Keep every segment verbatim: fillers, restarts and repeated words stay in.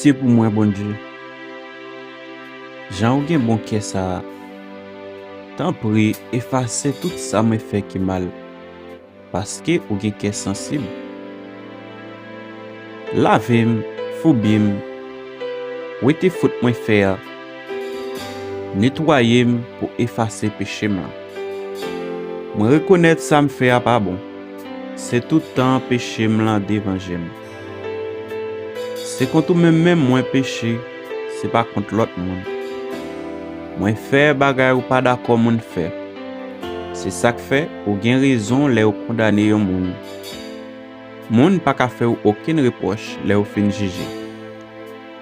Pitié pou mwen, Bondye. Jan ou gen bon kè sa a, tanpri efase tout sa mwen fè ki mal, paske ou gen kè sansib. Lave m, foubi m, wete fot mwen fè a, netwaye m pou efase peche m lan. Mwen rekonèt sa m fè a pa bon. Se tout tan peche m lan devan je m. Se kont ou menm menm mwen peche, se pa kont lòt moun. Mwen fè bagay ou pa dakò moun fè. Se sa k fè ou gen rezon lè ou kondane yon moun. Moun pa ka fè ou okenn repwòch lè ou fin jije.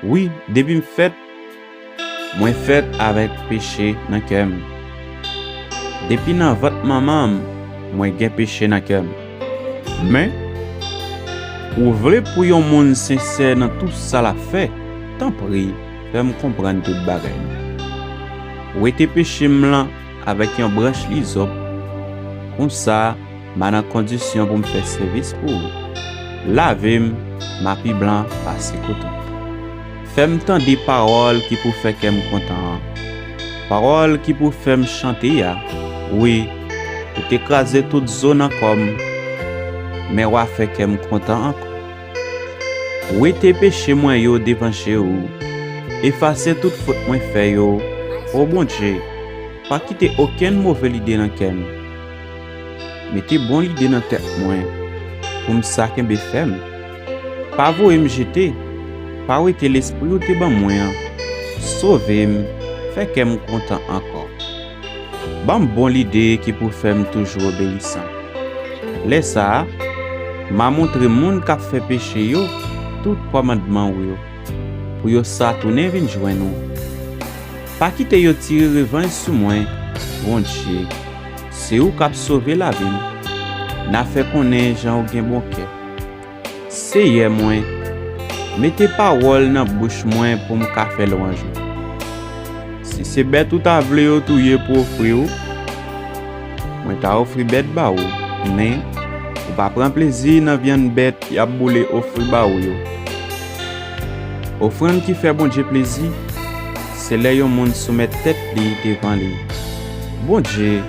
Wi, depi m fèt, mwen fèt avèk peche nan kè m. Depi nan vant manman m, mwen gen peche nan kè m. Men, ou vle pou yon moun sensè nan tout sa l ap fè, tanpri, fè m konprann tout bagay. Wete peche m lan avèk yon branch lizòp, konsa, m a nan kondisyon pou m fè sèvis pou ou. Lave m, m a pi blan pase koton. Fè m tande pawòl ki pou fè kè m kontan an. Pawòl ki pou fè m chante a. Wi, ou te kraze tout zo nan kò m, men w a fè kè m kontan ankò. Wete peche mwen yo devan je ou. Efase tout fot mwen fè yo. O Bondye, pa kite okenn move lide nan kè m. Mete bon lide nan tèt mwen, pou m sa kenbe fèm. Pa voye m jete, pa wete lespri ou te ban mwen an. Sove m, fè kè m kontan ankò. Ban m bon lide ki pou fè m toujou obeyisan. Lè sa a, m a montre moun k ap fè peche yo tout kòmandman ou yo, pou yo sa tounen vin jwenn ou. Pa kite yo tire revanj sou mwen, Bondye. Se ou k ap sove lavi m. N a fè konnen jan ou gen bon kè. Seyè mwen, mete pawòl nan bouch mwen pou m ka fè lwanj ou. Si se bèt ou ta vle yo touye pou ofri ou, mwen ta ofri bèt ba ou, men ou pa pran plezi nan vyann bèt y ap boule ofri ba ou yo. Ofrann ki fè Bondye plezi, se lè yon moun soumèt tèt li devan li. Bondye,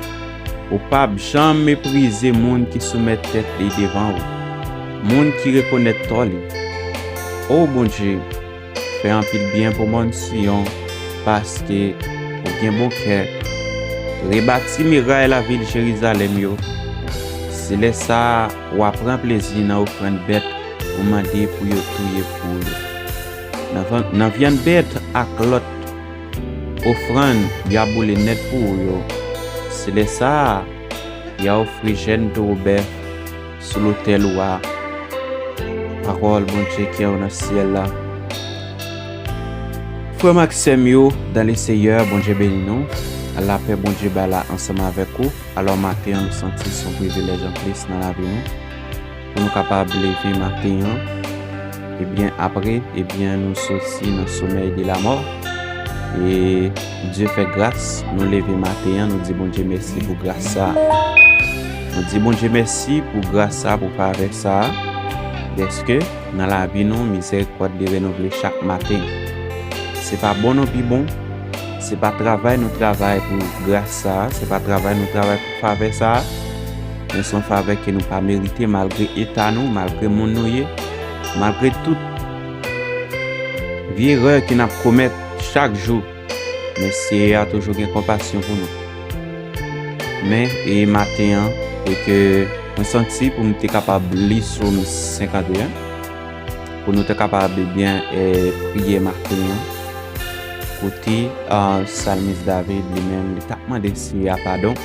ou p ap janm meprize moun ki soumèt tèt li devan ou, moun ki rekonèt tò li. O Bondye, fè anpil byen pou mòn Siyon, paske ou gen bon kè. Rebati miray lavil Jerizalèm yo. Se lè sa a, w a pran plezi nan ofrann bèt ou mande pou yo touye pou ou yo. Nan van-, nan vyann bèt ak lòt ofrann y a boule nèt pou ou yo, se lè sa a, y a ofri jèn towo bèf sou lotèl ou a. Pawòl Bondye ki anwo nan syèl la. Frè m ak sè m yo, dan le Seyè, Bondye beni nou. Lapè Bondye ba la ansanm avèk ou. Alò, maten an, nou santi se yon privilèj anplis nan lavi nou, pou nou kapab leve maten an. Ebyen, apre, ebyen, nou soti nan somèy de lamò. E Dye fè gras, nou leve maten an, nou di Bondye mèsi pou gras sa a. Nou di Bondye mèsi pou gras sa a, pou favè sa a. Dèske nan lavi nou, mizèrikòd li renouvle chak maten. Se pa bon nou pi bon, se pa travay nou travay pou gras sa a, se pa travay nou travay pou favè sa a, men se yon favè ke nou pa merite malgre eta nou, malgre moun nou ye, malgre tout vye erè ke n ap komèt chak jou. Men Seyè a toujou gen konpasyon pou nou. Men, e maten an, e ke mwen santi pou m te kapab li Sòm senkanteyen, pou nou te kapab, ebyen, e, priye maten an. Kote, a, salmis David, li menm, li t ap mande Seyè a padon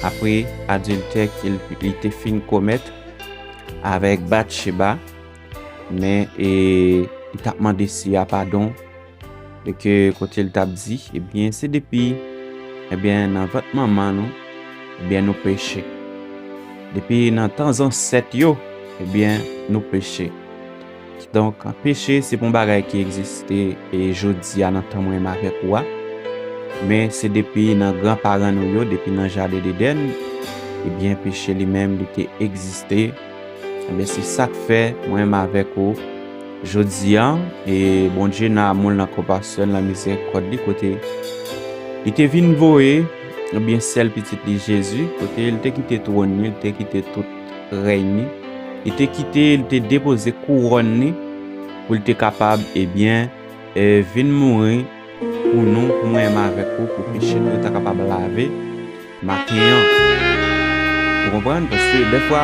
apre adiltè ke l, li te fin komèt avèk Batcheba, men, e, li t ap mande Seyè a padon, e ke kote l t ap di, ebyen, se depi, ebyen, nan vant manman nou, ebyen, nou peche. Depi nan tan zansèt yo, ebyen, nou peche. Kidonk, peche se pa yon bagay ki egziste, e, jodi a nan tan mwen menm avèk ou a. Men se depi nan granparan nou yo, depi nan jaden Edenn, ebyen, peche li menm, li te egziste. Ebyen, se sa k fè mwen menm avèk ou, Jodi a, e Bondye nan amou l, nan konpasyon l, nan mizerikòd li, kote li te vin voye, ebyen, sèl pitit li Jezi, kote li te kite twòn li, li te kite tout rèy li, li te kite, li te depoze kouwòn li pou li te kapab, ebyen, e, vin mouri pou nou, pou mwen menm avèk ou, pou peche nou yo ta kapab lave maten an. Ou konprann? Paske dèfwa,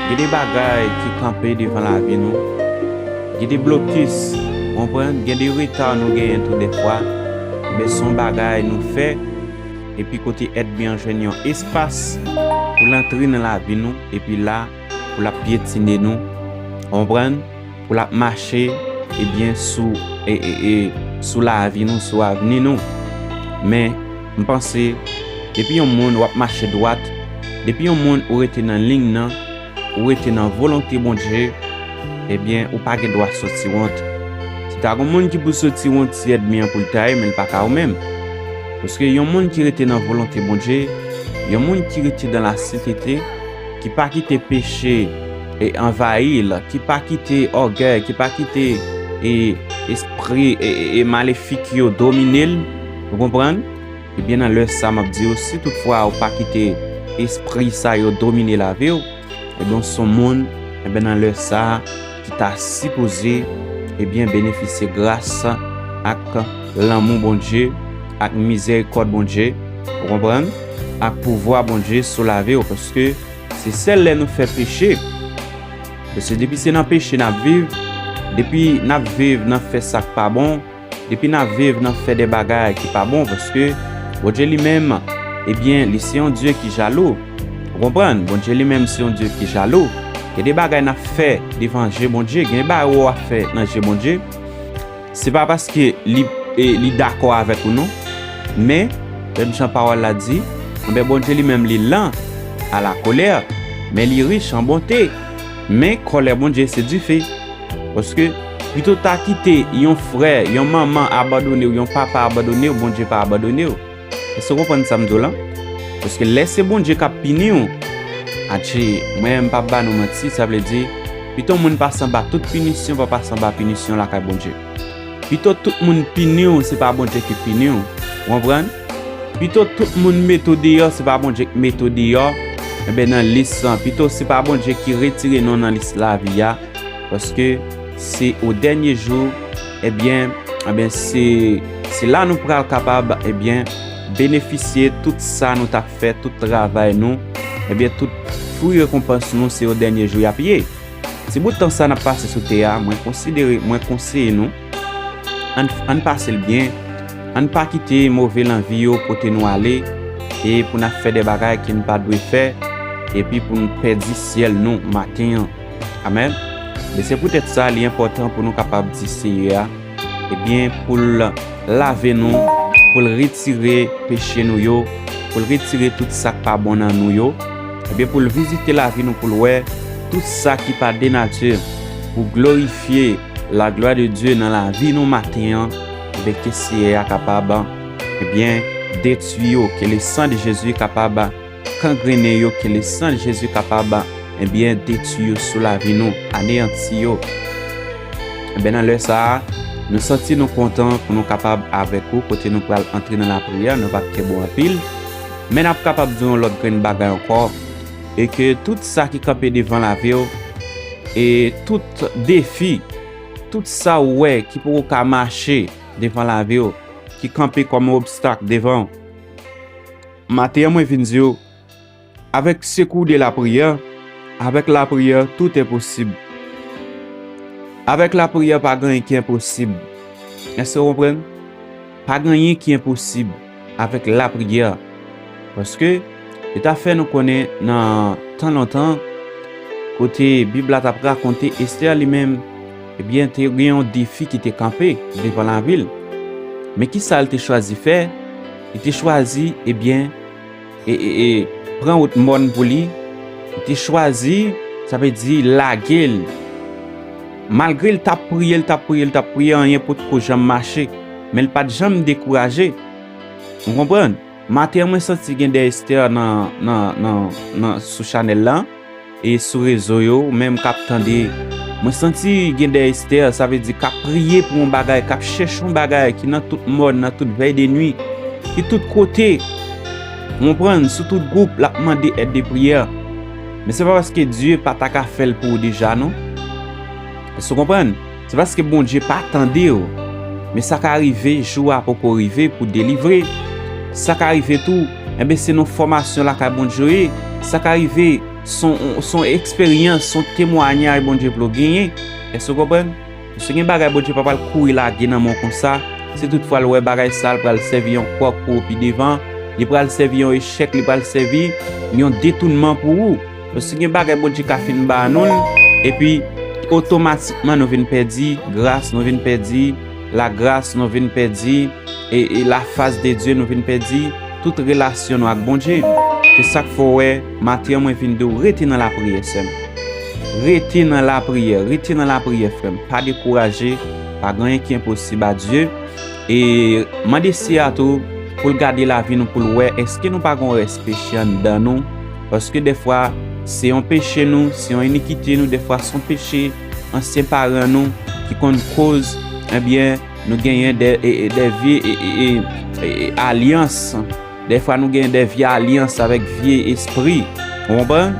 gen de bagay ki kanpe devan lavi nou. Gen de blokis, ou konprann? Gen de reta nou genyen tou dèfwa. Men se yon bagay nou fè, epi kote ènmi an jwenn yon espas pou l antre nan lavi nou, epi la, pou l ap pyetine nou. Ou konprann? Pou l ap mache, ebyen, sou, e, e, e, sou lavi nou, sou avni nou. Men, m panse, depi yon moun w ap mache dwat, depi yon moun ou rete nan liy nan, ou rete nan volonte Bondye, ebyen, ou pa gen dwa soti wont. Si ta gen moun ki pou soti wont, se ènmi an pou l ta ye, men l pa ka ou menm. Paske yon moun ki rete nan volonte Bondye, yon moun ki rete dans la sainteté, ki pa kite peche, e, anvayi l, ki pa kite ògèy, ki pa kite, e, espri, e, e, e malefik yo domine l, ou konprann? Ebyen, nan lè sa, m ap di w, si toutfwa ou pa kite espri sa yo domine lavi w, ebyen, w se yon moun, ebyen, nan lè sa, ki ta sipoze, ebyen, benefisye gras ak lanmou Bondye, ak mizerikòd Bondye, ou konprann? Ak pouvwa Bondye sou lavi w, paske se sèl lè nou fè peche. Paske depi se nan peche n ap viv, depi n ap viv nan fè sa k pa bon, depi n ap viv nan fè de bagay ki pa bon, paske Bondye li menm, ebyen, li se yon Dye ki jalou. Ou konprann? Bondye li menm se yon Dye ki jalou. Gen de bagay n ap fè devan je Bondye, gen de bagay w ap fè nan je Bondye. Se pa paske li, e, li dakò avèk ou non. Men, menm jan pawòl la di, enben Bondye li menm li lent à la colère, men li rich an bonte. Men kòlè Bondye se dife. Paske pito ta kite yon frè, yon manman abandone w, yon papa abandone w, Bondye pa abandone w. Èske w konprann sa m di w lan? Paske lè se Bondye k ap pini w, adje, mwen menm m p ap ba nou manti, sa vle di, pito moun pase anba tout pinisyon, pa pase anba pinisyon lakay Bondye. Pito tout moun pini w, se pa Bondye ki pini w. Ou konprann? Pito tout moun mete w deyò, se pa Bondye ki mete w deyò. Enben, nan lis lan, pito se pa Bondye ki retire non nan lis lavi a. Paske se o dènye jou, ebyen, ebyen, se, se la nou pral kapab, ebyen, benefisye tout sa nou t ap fè, tout travay nou, ebyen, tout fwi rekonpans nou, se o dènye jou y ap ye. Ti bout tan sa n ap pase sou tè a, mwen konsidere, mwen konseye nou, ann, ann pase l byen, ann pa kite move lanvi yo pote nou ale, e pou n ap fè de bagay ke n pa dwe fè, epi pou n pèdi syèl nou maten an. Amèn. Men se poutèt sa, li enpòtan pou nou kapab di Seyè a, ebyen, pou l lave nou, pou l retire peche nou yo, pou l retire tout sa k pa bon nan nou yo, ebyen, pou l vizite lavi nou, pou l wè tout sa ki pa de nati, pou glorifye la gloire de Dieu nan lavi nou maten an, ebyen, ke Seyè a kapab, ebyen, detwi yo, ke le sang de Jésus kapab kangrennen yo, ke le sang de Jésus kapab, ebyen, detwi yo sou lavi nou, aneyanti yo. Ebyen, nan lè sa a, nou santi nou kontan pou nou kapab avèk ou, kote nou pral antre nan lapriyè, nou p ap kenbe w anpil, men n ap kapab di w yon lòt grenn bagay ankò, e ke tout sa ki kanpe devan lavi w, e tout defi, tout sa w wè ki poko ka mache devan lavi w, ki kanpe kòm yon obstak devan w, maten an, mwen vin di w, avec secours de la prière, avec la prière, tout est possible. Avèk lapriyè, pa gen anyen ki enposib. Èske w konprann? Pa gen anyen ki enposib avèk lapriyè. Paske, yo ta fè nou konnen nan tan lontan, kote Bib la t ap rakonte, Estè li menm, ebyen, te gen yon defi ki te kanpe devan lavi l. Men ki sa l te chwazi fè? Li te chwazi, ebyen, e, e, e, pran wout mòn pou li, li te chwazi, sa vle di, lage l. Malgre l t ap priye, l t ap priye, l t ap priye, anyen potko janm mache, men l pa t janm dekouraje. Ou konprann? Maten an, mwen santi gen de Estè nan, nan, nan, nan, sou chanèl la, e sou rezo yo, ou menm k ap tande Mwen santi gen de Estè, sa vle di k ap priye pou yon bagay, k ap chèche yon bagay ki nan tout mòn, nan tout vèy de nwi, ki tout kote. Ou konprann, sou tout gwoup, l ap mande èd de priyè. Men se pa paske Dye pa ta ka fè l pou ou deja, non. Èske w konprann? Se paske Bondye pa tande w. Men sa ka rive, jou a poko rive pou delivre. Sa ka rive tou, enben, se nan fòmasyon lakay Bondye w ye. Sa ka rive, se yon, se yon eksperyans, se yon temwayaj Bondye vle w genyen. Èske w konprann? Paske gen bagay Bondye pa pral kouri lage nan men w konsa. Si toutfwa l wè bagay sa a, l pral sèvi yon kwòk pou ou pi devan. Li pral sèvi yon echèk, li pral sèvi yon detounman pou ou. Paske gen bagay Bondye ka fin ba nou l, epi otomatikman nou vin pèdi gras, nou vin pèdi lagras, nou vin pèdi e, e la face de Dieu, nou vin pèdi tout relasyon nou ak Bondye. Se sa k fè w wè, maten an mwen vin di w, rete nan lapriyè, sè m. Rete nan lapriyè, rete nan lapriyè, frè m. Pa dekouraje, pa gen anyen ki enposib a Dye. E mande Seyè a tou pou l gade lavi nou, pou l wè èske nou pa gen yon rès peche anndan nou. Paske dèfwa, se yon peche nou, se yon inikite nou, dèfwa se yon peche ansyen paran nou ki konn koz, ebyen, nou genyen de, e, e, de vye, e, e, e, e, e, alyans. Dèfwa nou genyen de vye alyans avèk vye espri. Ou konprann?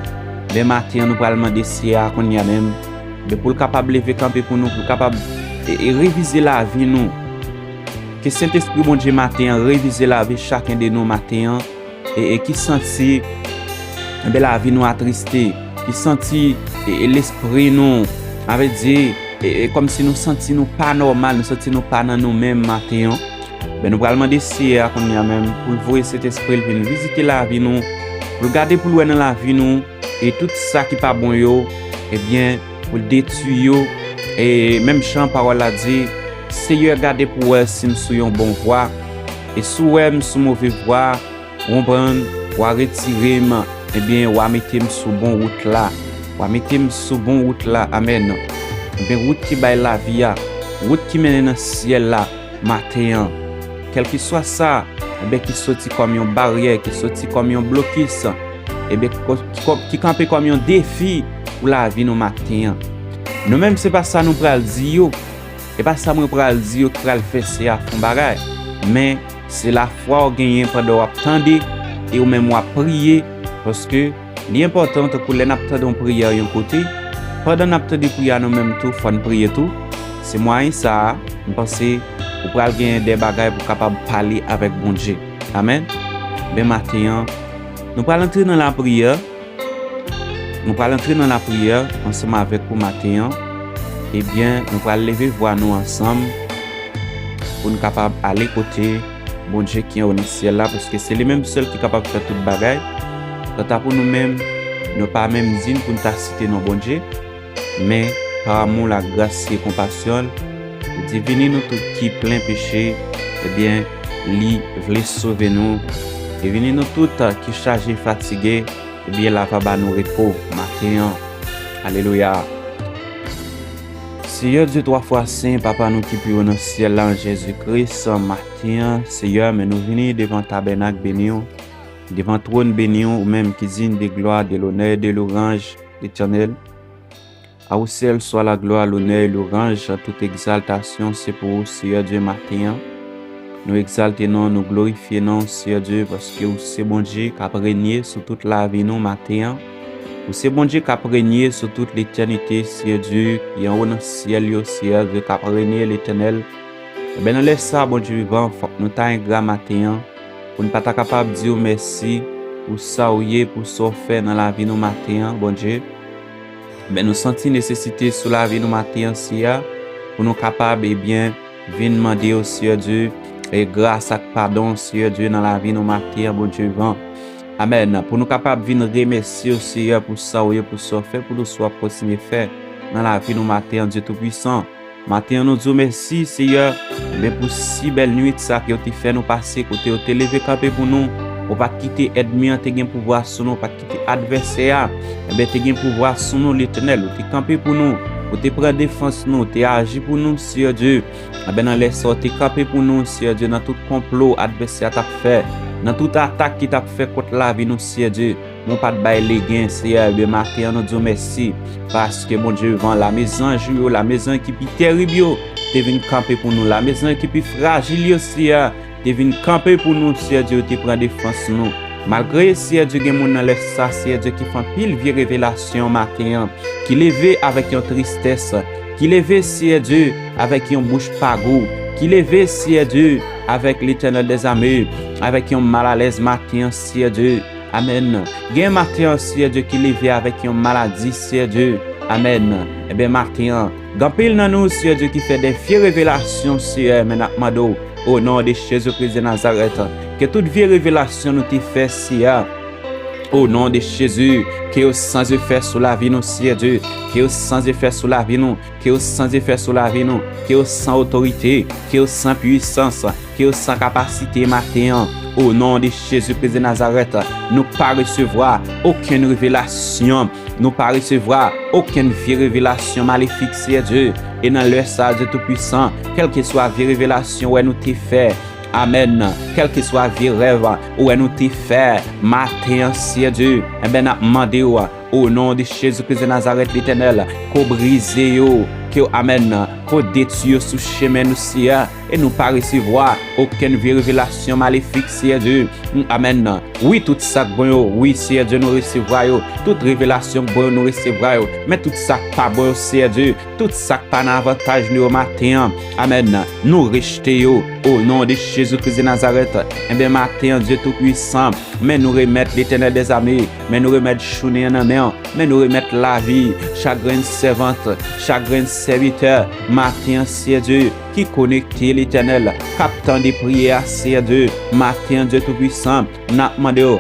Men maten an, nou pral mande Seyè a kounye a menm, men pou l kapab leve kanpe pou nou, pou l kapab, e, e, revize lavi nou. Ke Sentespri Bondye maten an revize lavi chaken de nou maten an, e, e ki santi, enben, lavi nou atriste, ki santi, e, e, lespri nou, sa vle di, e, e kòmsi nou santi nou pa nòmal, nou santi nou pa nan nou menm maten an. Ben, nou pral mande Seyè a kounye a menm pou l voye Sentespri l vin vizite lavi nou, pou l gade pou l wè nan lavi nou, e tout sa ki pa bon yo, ebyen, pou l detwi yo. E menm jan pawòl la di, Seyè, gade pou w wè si m sou yon bon vwa. E si w wè m sou move vwa, ou konprann, w a retire m, ebyen, w a mete m sou bon wout la. W a mete m sou bon wout la, amèn. Ebyen, wout ki bay lavi a, wout ki mennen nan syèl la, maten an. Kèlkeswa sa, enben, ki soti kòm yon baryè, ki soti kòm yon blokis, enben, ki ko-, ki ko-, ki kanpe kòm yon defi pou lavi nou maten an. Nou menm, se pa sa nou pral di yo. E pa sa mwen pral di yo ki pral fè Seyè a fè yon bagay. Men, se lafwa w genyen pandan w ap tande e ou menm w ap priye, paske li enpòtan tankou lè n ap tande yon priyè yon kote, pandan n ap tande priyè a nou menm tou, fò n priye tou. Se mwayen sa a, m panse, ou pral genyen de bagay pou w kapab pale avèk Bondye. Amèn. Ben maten an, nou pral antre nan lapriyè. Nou pral antre nan lapriyè ansanm avèk ou maten an. Ebyen, nou pral leve vwa nou ansanm pou n kapab ale kote Bondye ki anwo nan syèl la, paske se li menm sèl ki kapab fè tout bagay. Kanta pou nou menm, nou pa menm diy pou n ta site non Bondye, men pa amou l ak gras li e konpasyon l, li di, vini nou tout ki plen peche, ebyen, li vle sove nou. E vini nou tout ki chaje, fatige, ebyen, l ava ba nou repo maten an. Alelouya. Seyè Dye twa fwa sen, Papa nou ki pi wo nan syèl la, an Jezi Kris, maten an, Seyè, men nou vini devan tabènak beni w, devan twòn beni w, ou menm ki diy de glwa, de lonè, de louwanj, Letènèl. A ou sèl swa laglwa, lonè e louwanj, tout egzaltasyon se pou ou, Seyè Dye, maten an. Nou egzalte non w, nou glorifye non w, Seyè Dye, paske ou se Bondye k ap renye sou tout lavi nou maten an. Ou se Bondye k ap renye sou tout letènite, Seyè Dye, ki anwo nan syèl yo, Seyè Dye, k ap renye, Letènèl. Ebyen, nan lè sa a, Bondye vivan, fòk nou ta engra maten an, pou n pa ta kapab di w mèsi pou sa w ye, pou sa w fè nan lavi nou maten an, Bondye. Ebyen, nou santi nesesite sou lavi nou maten an, Seyè, pou nou kapab, ebyen, vin mande w, Seyè Dye, e gras ak padon, Seyè Dye, nan lavi nou maten an, Bondye vivan. Amèn. Pou nou kapab vin remèsye w, Seyè, pou sa w ye, pou sa w fè, pou nou sa w ap kontinye fè nan lavi nou maten an, Dye Toupwisan. Maten an, nou di w mèsi, Seyè, men pou si bèl nwit sa ke w te fè nou pase, kote w te leve kanpe pou nou. Ou pa t kite ènmi an te gen pouvwa sou nou, ou pa t kite advèsè a, enben, te gen pouvwa sou nou, Letènèl. Ou te kanpe pou nou, ou te pran defans nou, ou te aji pou nou, Seyè Dye. Enben, nan lè sa, ou te kanpe pou nou, Seyè Dye, nan tout konplo advèsè a t ap fè, nan tout atak ki t ap fè kont lavi nou, Seyè Dye. nou pa t bay legen, Seyè, ebyen maten an nou di w mèsi, paske Bondye vivan, lame zanj ou yo, lame zanj ki pi terib yo, te vin kanpe pou nou, lame zanj ki pi frajil yo, Seyè, te vin kanpe pou nou, Seyè Dye, yo te pran defans nou. Malgre, Seyè Dye, gen moun nan lè sa, Seyè Dye, ki fè anpil vye revelasyon maten an, ki leve avèk yon tristès, ki leve, Seyè Dye, avèk yon bouch pa gou, ki leve, Seyè Dye, avèk Letènèl dèzame, avèk yon malalèz maten an, Seyè Dye. Amèn. Gen maten an, Seyè Dye, ki leve avèk yon maladi, Seyè Dye. Amèn. Ebyen, maten an, gen anpil nan nou, Seyè Dye, ki fè de vye revelasyon, Seyè, men n ap mande w, o non de Jezi Kris de Nazarèt, ke tout vye revelasyon nou te fè, Seyè, o non de Jezi, ke yo san efè sou lavi nou, Seyè Dye, ke yo san efè sou lavi nou, ke yo san efè sou lavi nou, ke yo san otorite, ke yo san pwisans, ke yo san kapasite maten an. O non de Jezi Kris de Nazarèt, nou pa resevwa okenn revelasyon, nou pa resevwa okenn vye revelasyon malefik, Seyè Dye. E nan lè sa, Dye Toupisan, kèlkeswa vye revelasyon wè nou te fè, amèn, kèlkeswa vye rèv ou wè nou te fè maten an, Seyè Dye, enben, n ap mande w, o non de Jezi Kris de Nazarèt, Letènèl, ke w brize yo, ke w, amèn, ke w detwi yo sou chemen nou, Seyè, e nou pa resevwa okenn vye revelasyon malefik, Seyè Dye. Amèn. Wi, tout sa k bon yo, wi, Seyè Dye, nou resevwa yo. Tout revelasyon k bon yo, nou resevwa yo. Men tout sa k pa bon yo, Seyè Dye, tout sa k pa nan avantaj nou yo maten an, amèn, nou rejte yo, o non de Jezi Kris de Nazarèt. Enben, maten an, Dye Toupisan, men nou remèt Letènèl dèzame, men nou remèt jounen an nan men w, men nou remèt lavi chak grenn sèvant, chak grenn sèvitè, maten an, Seyè Dye, ki konekte, Letènèl, k ap tande priyè a, Seyè Dye, maten an, Dye Toupisan, n ap mande w,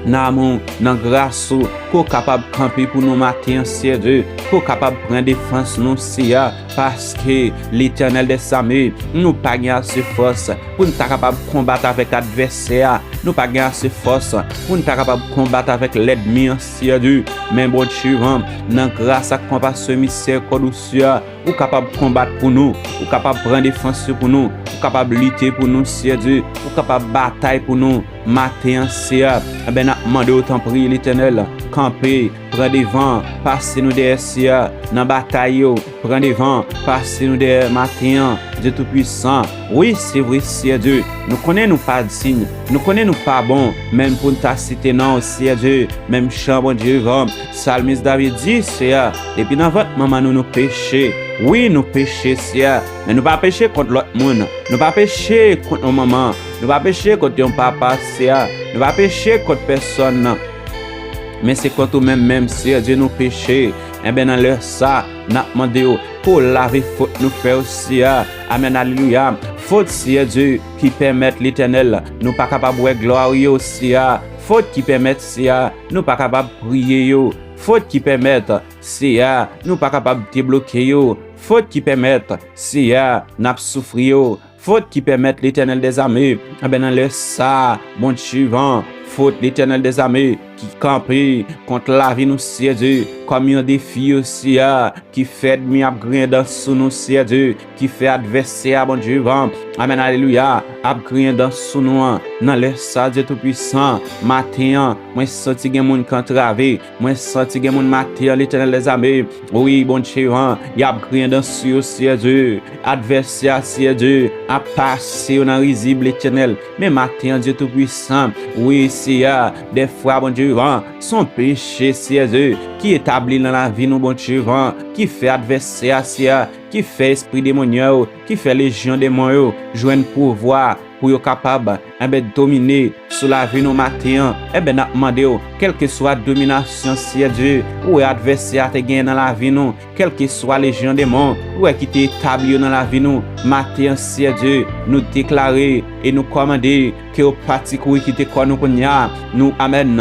nan amou, nan gras ou, ke w kapab kanpe pou nou maten an, Seyè Dye, ke w kapab pran defans nou, Seyè, paske, Letènèl dèzame, nou pa gen ase fòs pou n ta kapab konbat avèk advèsè a, nou pa gen ase fòs pou n ta kapab konbat avèk lènmi an, Seyè Dye. Men Bondye vivan, nan gras ak konpasyon e mizèrikòd ou, Seyè, ou kapab konbat pou nou, ou kapab pran defans yo pou nou, ou kapab lite pou nou, Seyè Dye, ou kapab batay pou nou maten an, Seyè. Enben, n ap mande w, tanpri, Letènèl, kanpe, pran devan, pase nou dèyè, Seyè, nan batay yo, pran devan, pase nou dèyè maten an, Dye Toupisan. Wi, se vre, Seyè Dye, nou konnen nou pa diy, nou konnen nou pa bon, menm pou n ta site non w, Seyè Dye, menm jan, Bondye vivan, salmis David di, Seyè, depi nan vant manman nou, nou peche. Wi, nou peche, Seyè, men nou pa peche kont lòt moun. Nou pa peche kont yon manman. Nou pa peche kont yon papa, Seyè. Nou pa peche kont pèsòn. Men se kont ou menm, menm, Seyè Dye, nou peche. Enben, nan lè sa, n ap mande w pou w lave fot nou fè yo, Seyè. Amèn, alelouya. Fot, Seyè Dye, ki pèmèt, Letènèl, nou pa kapab wè glwa w yo, Seyè. Fot ki pèmèt, Seyè, nou pa kapab priye yo. Fot ki pèmèt, Seyè, nou pa kapab debloke yo. Fot ki pèmèt, Seyè, n ap soufri yo. Fot ki pèmèt, Letènèl dèzame, enben, nan lè sa, Bondye vivan, fot, Letènèl dèzame, ki kanpe kont lavi nou, Seyè Dye, kòm yon defi yo, Seyè, ki fè ènmi ap griyen dan sou nou, Seyè Dye, ki fè advèsè a, Bondye vivan, amèn, alelouya, ap griyen dan sou nou an. Nan lè sa, Dye Toupisan, maten an, mwen santi gen moun k antrave, mwen santi gen moun maten an, Letènèl dèzame, wi, Bondye vivan, y ap griyen dan sou yo, Seyè Dye. Advèsè a, Seyè Dye, ap pase yo nan rizib, Letènèl. Men maten an, Dye Toupisan, wi, Seyè, dèfwa, Bondye vivan, se yon peche, Seyè Dye, ki etabli nan lavi nou, Bondye vivan, ki fè advèsè a, Seyè, ki fè espri demonyè yo, ki fè lejyon demon yo jwenn pouvwa pou yo kapab, enben, domine sou lavi nou maten an. Enben, n ap mande w, kèlkeswa dominasyon, Seyè Dye, ou wè advèsè a te genyen nan lavi nou, kèlkeswa lejyon demon ou wè ki te etabli yo nan lavi nou, maten an, Seyè Dye, nou deklare e nou kòmande ke yo pati kouri kite kò nou kounye a. Nou, amèn.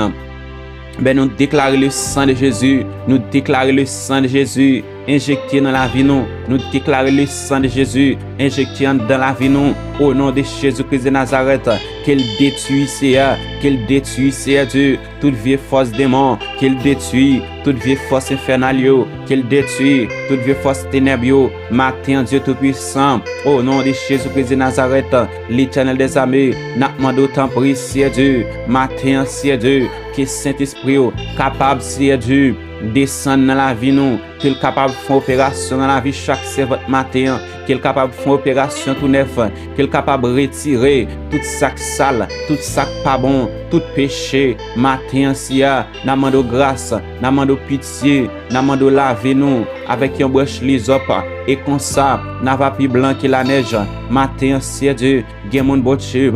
Ben, nou deklare le sang de Jésus, nou deklare le sang de Jésus, enjekte nan lavi nou. Nou deklare le san de Jezi enjekte anndan lavi nou. O non de Jezi Kris de Nazarèt, ke l detwi, Seyè, ke l detwi, Seyè Dye, tout vye fòs demon, ke l detwi, tout vye fòs enfènal yo, ke l detwi, tout vye fòs tenèb yo, maten an, Dye Toupisan, o non de Jezi Kris de Nazarèt, Letènèl dèzame, n ap mande w tanpri, Seyè Dye, maten an, Seyè Dye, ke Sentespri w kapab, Seyè Dye, desann nan lavi nou, ke l kapab fè yon operasyon nan lavi chak sèvant maten an, ke l kapab fè yon operasyon tou nèf, ke l kapab retire tout sa k sal, tout sa k pa bon, tout peche, maten an, Seyè, n ap mande w gras, n ap mande w pitye, n ap mande w lave nou avèk yon branch lizòp, e konsa, n a va pi blan ke lanèj. Maten an, Seyè Dye, gen moun, Bondye,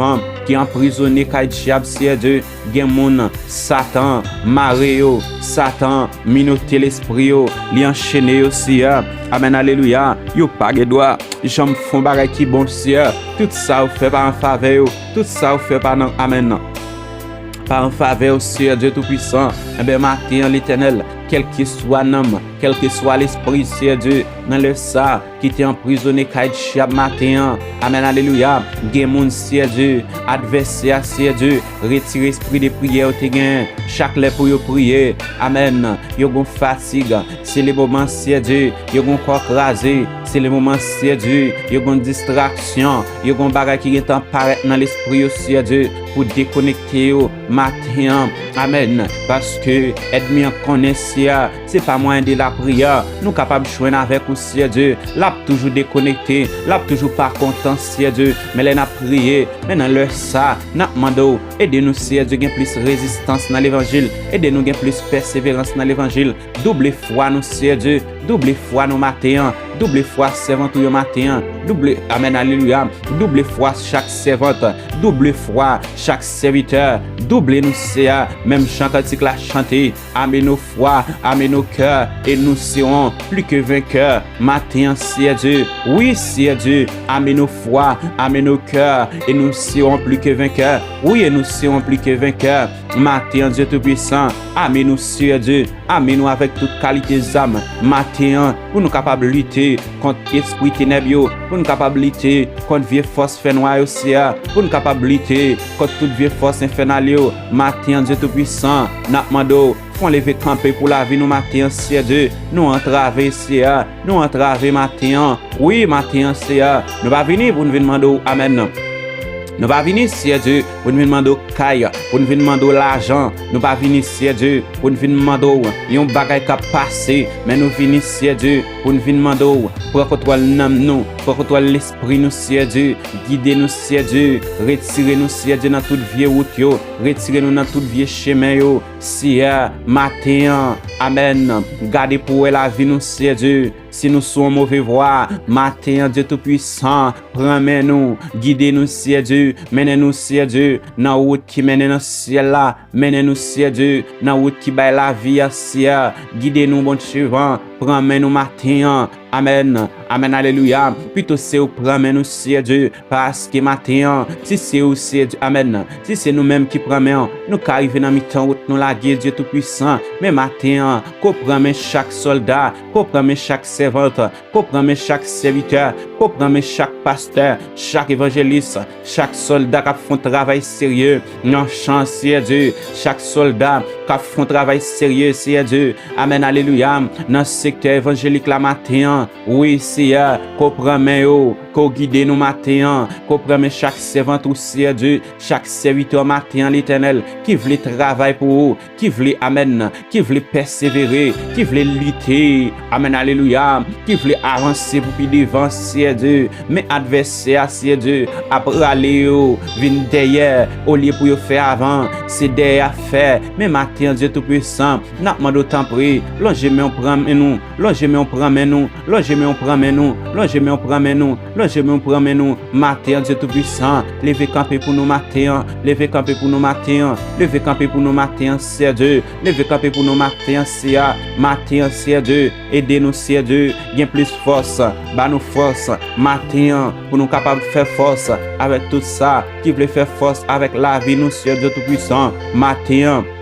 ki anprizone kay dyab, Seyè Dye, gen moun, Satan mare yo, Satan minote lespri yo, li anchene yo, Seyè. Amèn, alelouya. Yo pa gen dwa janm fè yon bagay ki bon, Seyè. Tout sa yo fè pa an favè yo, tout sa yo fè pa nan, amèn, pa an favè w, Seyè Dye Toupisan. Enben, maten an, Letènèl, kèlkeswa nanm, kèlkeswa lespri, Seyè Dye, nan lè sa, ki te anprizone kay dyab maten an, amèn, alelouya, gen moun, Seyè Dye, advèsè a, Seyè Dye, retire espri de priyè yo te genyen, chak lè pou yo priye, amèn, yo gon fatig, se le moman, Seyè Dye, yo gon kò kraze, se le moman, Seyè Dye, yo gon distraksyon, yo gon bagay ki gentan parèt nan lespri yo, Seyè Dye, pou dekonekte yo maten an. Amèn. Paske ènmi an konnen, Seyè, se pa mwayen de lapriyè nou kapab jwenn avèk ou, Seyè Dye. L ap toujou dekonekte, l ap toujou pa kontan, Seyè Dye. Men lè n ap priye, men nan lè sa, n ap mande w, ede nou, Seyè Dye, gen plis rezistans nan levanjil, ede nou gen plis pèseverans nan levanjil. Double fwa nou, Seyè Dye. Double fwa nou maten an. Double fwa sèvant ou yo maten an. Double, amèn, alelouya. Double fwa chak sèvant. Double fwa chak sèvitè. Double nou, Seyè. Menm jan kantik la chante. Armez nos foi, armez nos cœurs, et nous serons plus que vainqueurs. Maten an, Seyè Dye. Wi, Seyè Dye. Armez nos foi, armez nos cœurs, et nous serons plus que vainqueurs. Wi, et nous serons plus que vainqueurs. Maten an, Dye Toupisan, ame nou, Seyè Dye, ame nou avèk tout kalite zam. Maten an, pou nou kapab lite kont espri tenèb yo, pou nou kapab lite kont vye fòs fènwa yo, Seyè, pou nou kapab lite kont tout vye fòs enfènal yo. Maten an, Dye Toupisan, n ap mande w, fè yon leve kanpe pou lavi nou maten an, Seyè Dye. Nou antrave, Seyè, nou antrave maten an. Wi, maten an, Seyè, nou pa vini pou n vin mande w amèn. Nou pa vini, Seyè Dye, pou n vin mande w kay, pou n vin mande w lajan. Nou pa vini, Seyè Dye, pou n vin mande w yon bagay k ap pase. Men nou vini, Seyè Dye, pou n vin mande w pran kontwòl nanm nou, pran kontwòl lespri nou, Seyè Dye. Gide nou, Seyè Dye. Retire nou, Seyè Dye, nan tout vye wout yo. Retire nou nan tout vye chemen yo. Seyè, maten an, amèn. Gade pou w wè lavi nou, Seyè Dye. Si nou sou yon move vwa, maten an, Dye Toupisan, pran men nou, gide nou, Seyè Dye, mennen nou, Seyè Dye, nan wout ki mennen nan syèl la, mennen nou, Seyè Dye, nan wout ki bay lavi a, Seyè, gide nou, Bondye vivan, pran men nou maten an, amèn, amèn, alelouya, pito se ou pran men nou, Seyè Dye, paske maten an, si se ou, Seyè Dye, amèn, si se nou menm ki pran men an, nou ka rive nan mitan wout nou lage, Dye Toupisan, men maten an, ke w pran men chak sòlda, ke w pran men chak sèvant, ke w pran men chak sèvitè, ke w pran men chak pastè, chak evanjelis, chak sòlda k ap fè yon travay serye nan chan, Seyè Dye, chak sòlda k ap fè yon travay serye, Seyè Dye, amèn, alelouya, nan sektè evanjelik la maten an, wi, Seyè, ke w pran men yo, ke w gide nou maten an, ke w pran men chak sèvant ou, Seyè Dye, chak sèvitè maten an, Letènèl, ki vle travay pou ou, ki vle, amèn, ki vle pèsevere, ki vle lite, amèn, alelouya, ki vle avanse pou pi devan, Seyè Dye. Men advèsè a, Seyè Dye, ap rale yo vin dèyè, olye pou yo fè avan, se dèyè y ap fè. Men maten an, Dye Toupisan, n ap mande w tanpri, lonje men w pran men nou, lonje men w pran men nou, lonje men w pran men nou, lonje men w pran men nou, lonje men w pran men nou, maten an, Dye Toupisan, leve kanpe pou nou maten an, leve kanpe pou nou maten an, leve kanpe pou nou maten an, Seyè Dye, leve kanpe pou nou maten an, Seyè, maten an, Seyè Dye, ede nou, Seyè Dye, gen plis fòs, ba nou fòs, maten an, pou nou kapab fè fòs avèk tout sa ki vle fè fòs avèk lavi nou, Seyè Dye Toupisan, maten an.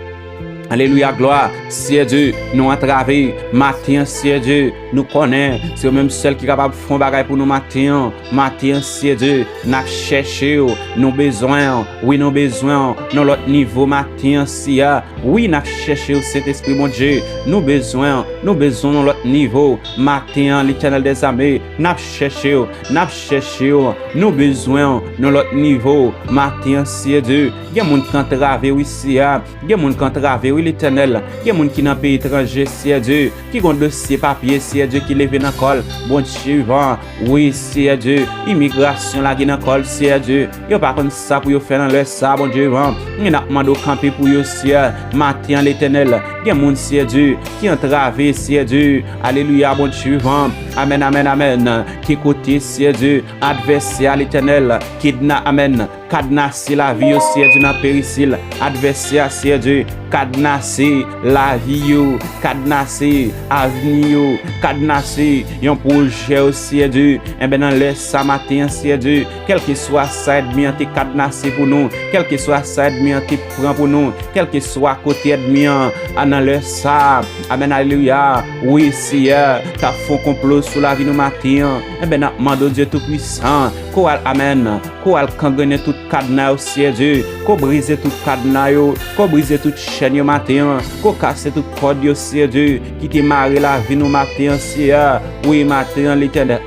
Alelouya, glwa. Seyè Dye, nou antrave. Maten an, Seyè Dye, nou konnen se ou menm sèl ki kapab fè yon bagay pou nou maten an. Maten an, Seyè Dye, n ap chèche w. Nou bezwen w. Wi, nou bezwen w nan lòt nivo maten an, Seyè. Wi, n ap chèche w, Sentespri Bondye. Nou bezwen w. Nou bezwen w nan lòt nivo. Maten an, Letènèl dèzame, n ap chèche w. N ap chèche w. Nou bezwen w nan lòt nivo. Maten an, Seyè Dye, gen moun k antrave w isi a. Gen moun k antrave, wi, Letènèl. Gen moun ki nan peyi etranje, Seyè Dye, ki gon dosye papye, Seyè Dye, ki leve nan kò l. Bondye vivan, wi, Seyè Dye, imigrasyon lage nan kò l, Seyè Dye. Yo pa konn sa pou yo fè nan lè sa, Bondye vivan. Men n ap mande w kanpe pou yo, Seyè. Maten an, Letènèl, gen moun, Seyè Dye, ki antrave, Seyè Dye. Alelouya, Bondye vivan. Amèn, amèn, amèn. Ki kote, Seyè Dye, advèsè a, Letènèl, kidna-, amèn. Kadnase lavi yo, Seyè Dye, nan perisil. Advèsè a, Seyè Dye, kadnase lavi yo, kadnase avni yo, kadnase yon pwojè yo, Seyè Dye. Enben, nan lè sa maten an, Seyè Dye, kèlkeswa sa ènmi an te kadnase pou nou, kèlkeswa sa ènmi an te pran pou nou, kèlkeswa kote ènmi an, a, nan lè sa, amèn, alelouya, wi, Seyè, t ap fè yon konplo sou lavi nou maten an, enben, n ap mande w, Dye Toupwisan, ke w al, amèn, ke w al kangrennen tout kadna yo, Seyè Dye, ke w brize tout kadna yo, ke w brize tout chèn yo maten an, ke w kase tout kòd yo, Seyè Dye, ki te mare lavi nou maten an, Seyè. Wi, maten an, Letènèl.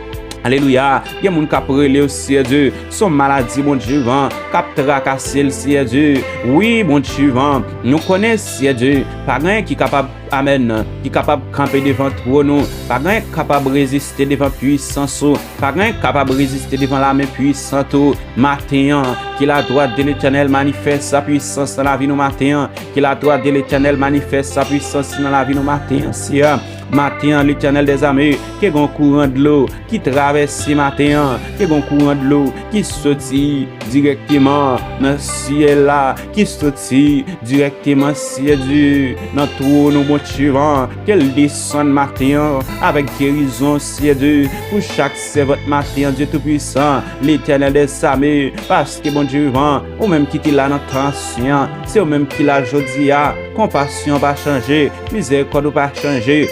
Alelouya. Gen moun k ap rele w, Seyè Dye. Se yon maladi, Bondye vivan, k ap trakase l, Seyè Dye. Wi, Bondye vivan. Nou konnen, Seyè Dye, pa gen anyen ki kapab amèn, ki kapab kanpe devan twòn ou. Pa gen anyen k kapab reziste devan pwisans ou. Pa gen anyen k kapab reziste devan lamen pwisant ou. Maten an, ke ladwat de Letènèl manifès sa pwisans nan lavi nou maten an. Ke ladwat de Letènèl manifès sa pwisans nan lavi nou maten an, Seyè. Maten an, Letènèl dèzame, ke gon kouran dlo ki travèse maten an, ke gon kouran dlo ki soti dirèkteman nan syèl la, ki soti dirèkteman, Seyè Dye, nan twòn ou, Bondye vivan, ke l desann maten an avèk gerizon, Seyè Dye, pou chak sèvant maten an, Dye Toupwisan, Letènèl dèzame, paske, Bondye vivan, ou menm ki te la nan tan ansyen an, se ou menm ki la jodi a, konpasyon pa chanje, mizèrikòd ou pa chanje.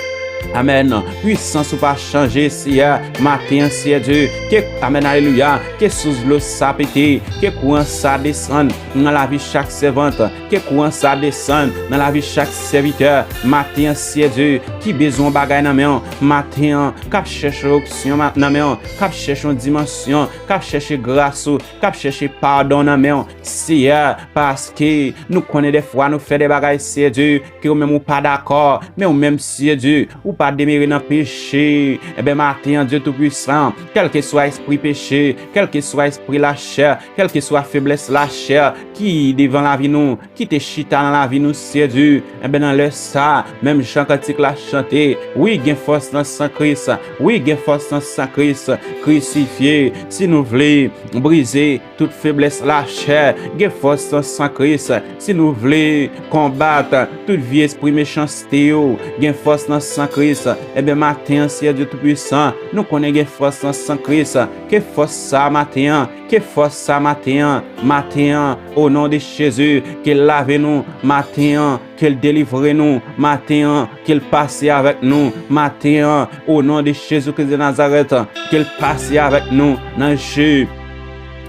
Amèn. Pwisans ou pa chanje, Seyè. Maten an, Seyè Dye, ke, amèn, alelouya, ke sous dlo sa pete, ke kouran sa desann nan lavi chak sèvant, ke kouran sa desann nan lavi chak sèvitè. Maten an, Seyè Dye, ki bezwen yon bagay nan men w. Maten an, k ap chèche onksyon ma-, nan men w, k ap chèche yon dimansyon, k ap chèche gras ou, k ap chèche padon nan men w, Seyè, paske nou konnen dèfwa nou fè de bagay, Seyè Dye, ke ou menm ou pa dakò, men ou menm, Seyè Dye, ou pa demere nan peche. Enben, maten an, Dye Toupwisan, kèlkeswa espri peche, kèlkeswa espri lachè, kèlkeswa feblès lachè ki devan lavi nou, ki te chita nan lavi nou, Seyè Dye, enben, nan lè sa, menm jan kantik la chante, wi, gen fòs nan san Kris, wi, gen fòs nan san Kris, krisifye, si nou vle brize tout feblès lachè, gen fòs nan san Kris. Si nou vle konbat tout vye espri mechanste yo, gen fòs nan san Kris. Enben, maten an, Seyè Dye Toupwisan, nou konnen gen fòs nan san Kris. Ke fòs sa maten an, ke fòs sa maten an, maten an, o non de Jezi, ke l lave nou, maten an, ke l delivre nou, maten an, ke l pase avèk nou, maten an, o non de Jezi Kris de Nazarèt, ke l pase avèk nou nan je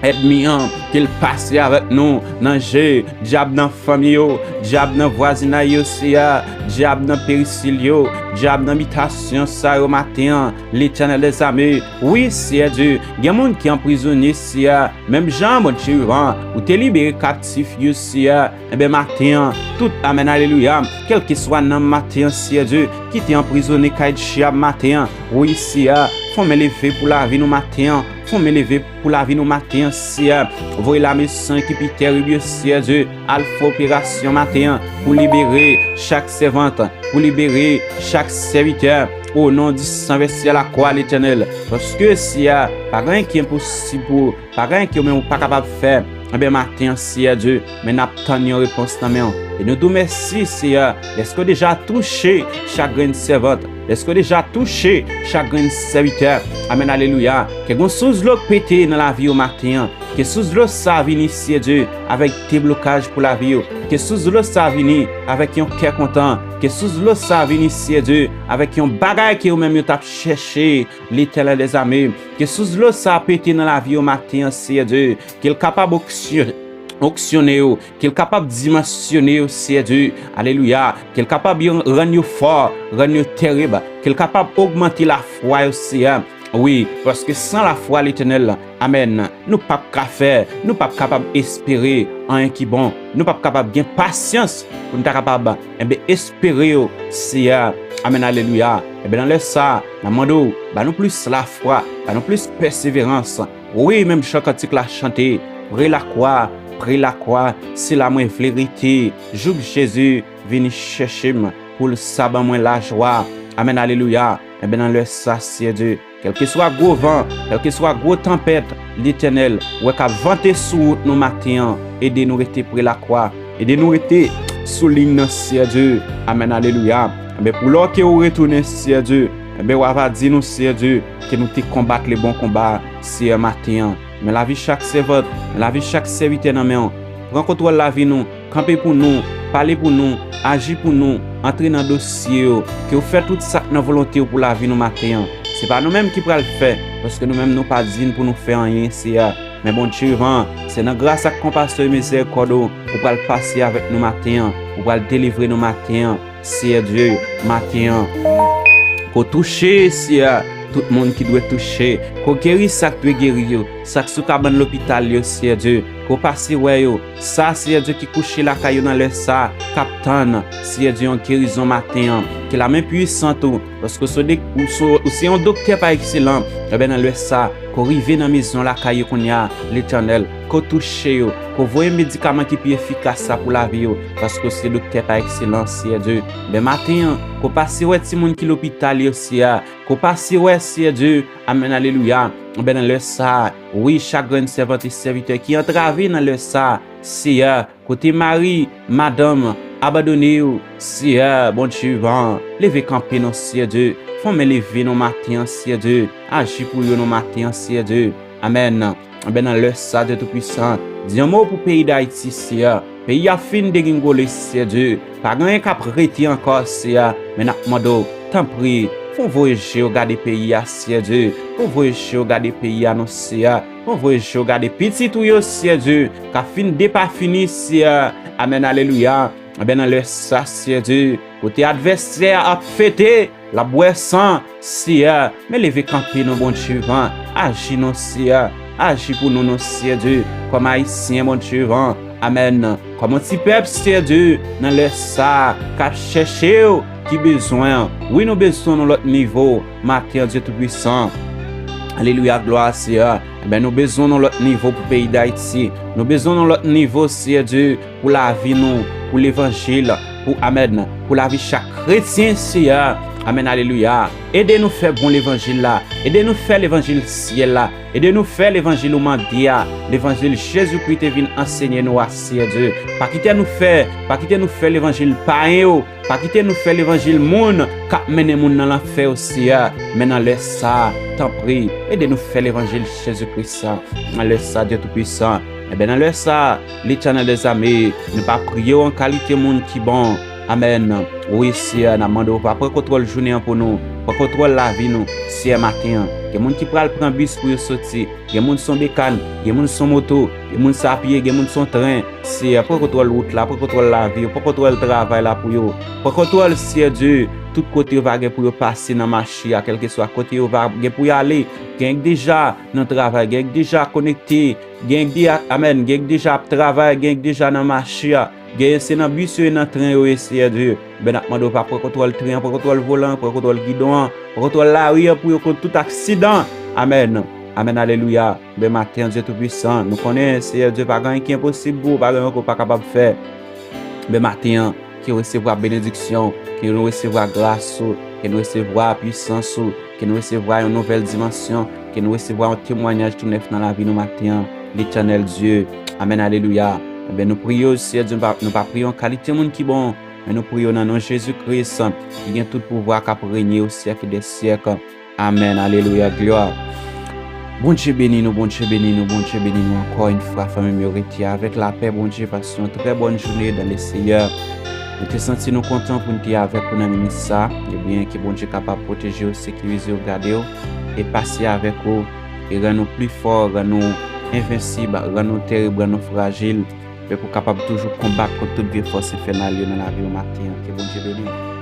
ènmi an, ke l pase avèk nou nan je dyab nan fanmi yo, dyab nan vwazinay yo, Seyè, dyab nan perisil yo, dyab nan bitasyon sa yo maten an, Letènèl dèzame. Wi, Seyè Dye, gen moun ki anprizone, Seyè, menm jan, Bondye vivan, ou te libere kaptif yo, Seyè. Enben, maten an, tout, amèn, alelouya, kèlkeswa nanm maten an, Seyè Dye, ki te anprizone kay dyab maten an, wi, Seyè, fòme leve pou lavi nou maten an, fòme leve pou lavi nou maten an, Seyè. Voye lame san ki pi terib yo, Seyè Dye, al fè operasyon maten an pou libere chak sèvant, pou libere chak sèvitè, o non di san vèse a lakwa, Letènèl. Paske, Seyè, pa gen anyen ki enposib pou ou, pa gen anyen ke ou menm ou pa kapab fè. Enben, maten an, Seyè Dye, men n ap tann yon repons nan men w. E nou di w mèsi, Seyè, dèske w deja touche chak grenn sèvant, dèske w deja touche chak grenn sèvitè. Amèn, alelouya. Ke gon sous dlo k pete nan lavi yo maten an. Ke sous dlo sa vini, Seyè Dye, avèk deblokaj pou lavi yo. Ke sous dlo sa vini avèk yon kè kontan. Ke sous dlo sa vini, Seyè Dye, avèk yon bagay ke yo menm yo t ap chèche, Letènèl dèzame. Ke sous dlo sa pete nan lavi yo maten an, Seyè Dye. Ke l kapab oksyon-, onksyone yo. Ke l kapab dimansyone yo, Seyè Dye. Alelouya. Ke l kapab yo, rann yo fò, rann yo terib. Ke l kapab ogmante lafwa yo, Seyè. Wi, paske san lafwa, Letènèl, amèn, nou p ap ka fè, nou p ap kapab espere anyen ki bon. Nou p ap kapab gen pasyans pou n ta kapab, enben, espere yo, Seyè. Amèn, alelouya. Enben, nan lè sa a, n ap mande w, ba nou plis lafwa, ba nou plis pèseverans. Wi, menm jan kantik la chante, pre lakwa, pre lakwa, se la mwen vle rete, jouk Jezi vini chèche m, pou l sa ban mwen lajwa. Amèn, alelouya. Enben, nan lè sa, Seyè Dye, kèlkeswa gwo van, kèlkeswa gwo tanpèt, Letènèl, ou wè k ap vante sou wout nou maten an, ede nou rete pre lakwa, ede nou rete sou liy nan, Seyè Dye. Amèn, alelouya. Enben, pou lè ke ou retounen, Seyè Dye, enben, w a va di nou, Seyè Dye, ke nou te konbat le bon konba, Seyè, maten an. Men lavi chak sèvant, men lavi chak sèvitè nan men w. Pran kontwòl lavi nou, kanpe pou nou, pale pou nou, aji pou nou, antre nan dosye yo, ke w fè tout sa k nan volonte w pou lavi nou maten an. Se pa nou menm ki pral fè, paske nou menm nou pa diy pou nou fè anyen, Seyè. Men Bondye vivan, se nan gras ak konpasyon e mizèrikòd ou, ou pral pase avèk nou maten an, ou pral delivre nou maten an. Seyè Dye, maten an, ke w touche, Seyè, tout moun ki dwe touche, ke w geri sa k dwe geri yo, sa k sou kabann lopital yo, Seyè Dye, ke w pase wè yo, sa, Seyè Dye, ki kouche lakay yo nan lè sa a, k ap tann, Seyè Dye, yon gerizon maten an, ke lamen pwisant ou, paske w se de-, ou se, ou se yon doktè pa ekselans, enben, nan lè sa a, ke w rive nan mezon lakay yo kounye a, Letènèl, ke w touche yo, ke w voye medikaman ki pi efikas la pou lavi yo, paske w se doktè pa ekselans, Seyè Dye. Men maten an, ke w pase wè timoun ki lopital yo, Seyè, ke w pase wè, Seyè Dye, amèn, alelouya. Enben, nan lè sa a, wi, chak grenn sèvant e sèvitè ki antrave nan lè sa a, Seyè, kote mari, madanm, abandone yo, Seyè, Bondye vivan, leve kanpe non, Seyè Dye, fè yon men leve non maten an, Seyè Dye, aji pou yo non maten an, Seyè Dye. Amèn. Enben, nan lè sa, Dye Toupwisan, di yon mo pou peyi Dayiti, Seyè. Peyi a fin degringole, Seyè Dye. Pa gen anyen k ap rete ankò, Seyè. Men n ap mande w, tanpri, fè w voye je w gade peyi a, Seyè Dye. Fè w voye je w gade peyi a, non, Seyè. Fè w voye je w gade pitit ou yo, Seyè Dye, k ap fin depafini, Seyè. Amèn, alelouya. Enben, nan lè sa, Seyè Dye, kote advèsè a ap fete, l ap bwè san, Seyè, men leve kanpe non, Bondye vivan, aji non, Seyè, aji pou nou non, Seyè Dye, kòm Ayisyen, Bondye vivan, amèn, kòm yon ti pèp, Seyè Dye, nan lè sa a, k ap chèche w, ki bezwen, wi, nou bezwen yon lòt nivo, maten an, Dye Toupwisan, alelouya, glwa, Seyè, enben, nou bezwen yon lòt nivo pou peyi Dayiti, nou bezwen yon lòt nivo, Seyè Dye, pou lavi nou, pou levanjil, pou, amèn, pou lavi chak kretyen, Seyè. Amèn, alelouya. Ede nou fè bon levanjil la. Ede nou fè levanjil syèl la. Ede nou fè levanjil ou mande a. Levanjil Jezikri te vin ansenye nou a, Seyè Dye. Pa kite nou fè, pa kite nou fè levanjil payen yo. Pa kite nou fè levanjil moun k ap mennen moun nan lanfè yo, Seyè. Men nan lè sa a, tanpri, ede nou fè levanjil Jezikri sa. Nan lè sa a, Dye Toupwisan. Enben, nan lè sa a, Letènèl dèzame, nou pa priye w an kalite moun ki bon. Amèn. Wi, Seyè, n ap mande w, pa pran kontwòl jounen an pou nou. Pran kontwòl lavi nou, Seyè, maten an. Gen moun ki pral pran bis pou yo soti. Gen moun son bekàn. Gen moun son moto. Gen moun sa pye. Gen moun son tren. Seyè, pran kontwòl wout la. Pran kontwòl lavi yo. Pran kontwòl travay la pou yo. Pran kontwòl, Seyè Dye, tout kote yo va gen pou yo pase nan mache a. Kèlkeswa kote yo va gen pou y ale. Gen k deja nan travay. Gen k deja konekte. Gen k de-, amèn. Gen k deja ap travay. Gen k deja nan mache a. Gen se nan bis yo e nan tren yo ye, Seyè Dye. Ben, n ap mande w pa pran kontwòl tren an, pran kontwòl volan an, pran kontwòl gidon an, pran kontwòl lari an pou yo kont tout aksidan. Amèn. Amèn, alelouya. Ben, maten an, Dye Toupwisan, nou konnen, Seyè Dye, pa gen anyen ki enposib pou ou, pa gen anyen ke w pa kapab fè. Ben, maten an, ke w resevwa benediksyon, ke nou resevwa gras ou, ke nou resevwa pwisans ou, ke nou resevwa yon nouvèl dimansyon, ke nou resevwa yon temwayaj tou nèf nan lavi nou maten an, Letènèl Dye. Amèn, alelouya. Ebyen, nou priye w, Seyè Dye, nou pa, nou pa priye yon kalite moun ki bon, men nou priye w nan non Jezi Kris, ki gen tout pouvwa, k ap renye o syèk dè syèk. Amèn. Alelouya. Glwa. Bondye beni nou, Bondye beni nou, Bondye beni nou ankò yon fwa, fanmi m yo, rete avèk lapè Bondye, pase yon trè bòn jounen dan le Seyè. Nou te santi nou kontan pou n te avèk ou nan minit sa. Ebyen, ke Bondye kapab pwoteje w, sekirize w, gade w, e pase avèk ou, e rann nou pli fò, rann nou envensib, rann nou terib, rann nou frajil, men pou w kapab toujou konbat kont tout vye fòs enfènal yo nan lavi w maten an. Ke Bondye beni w.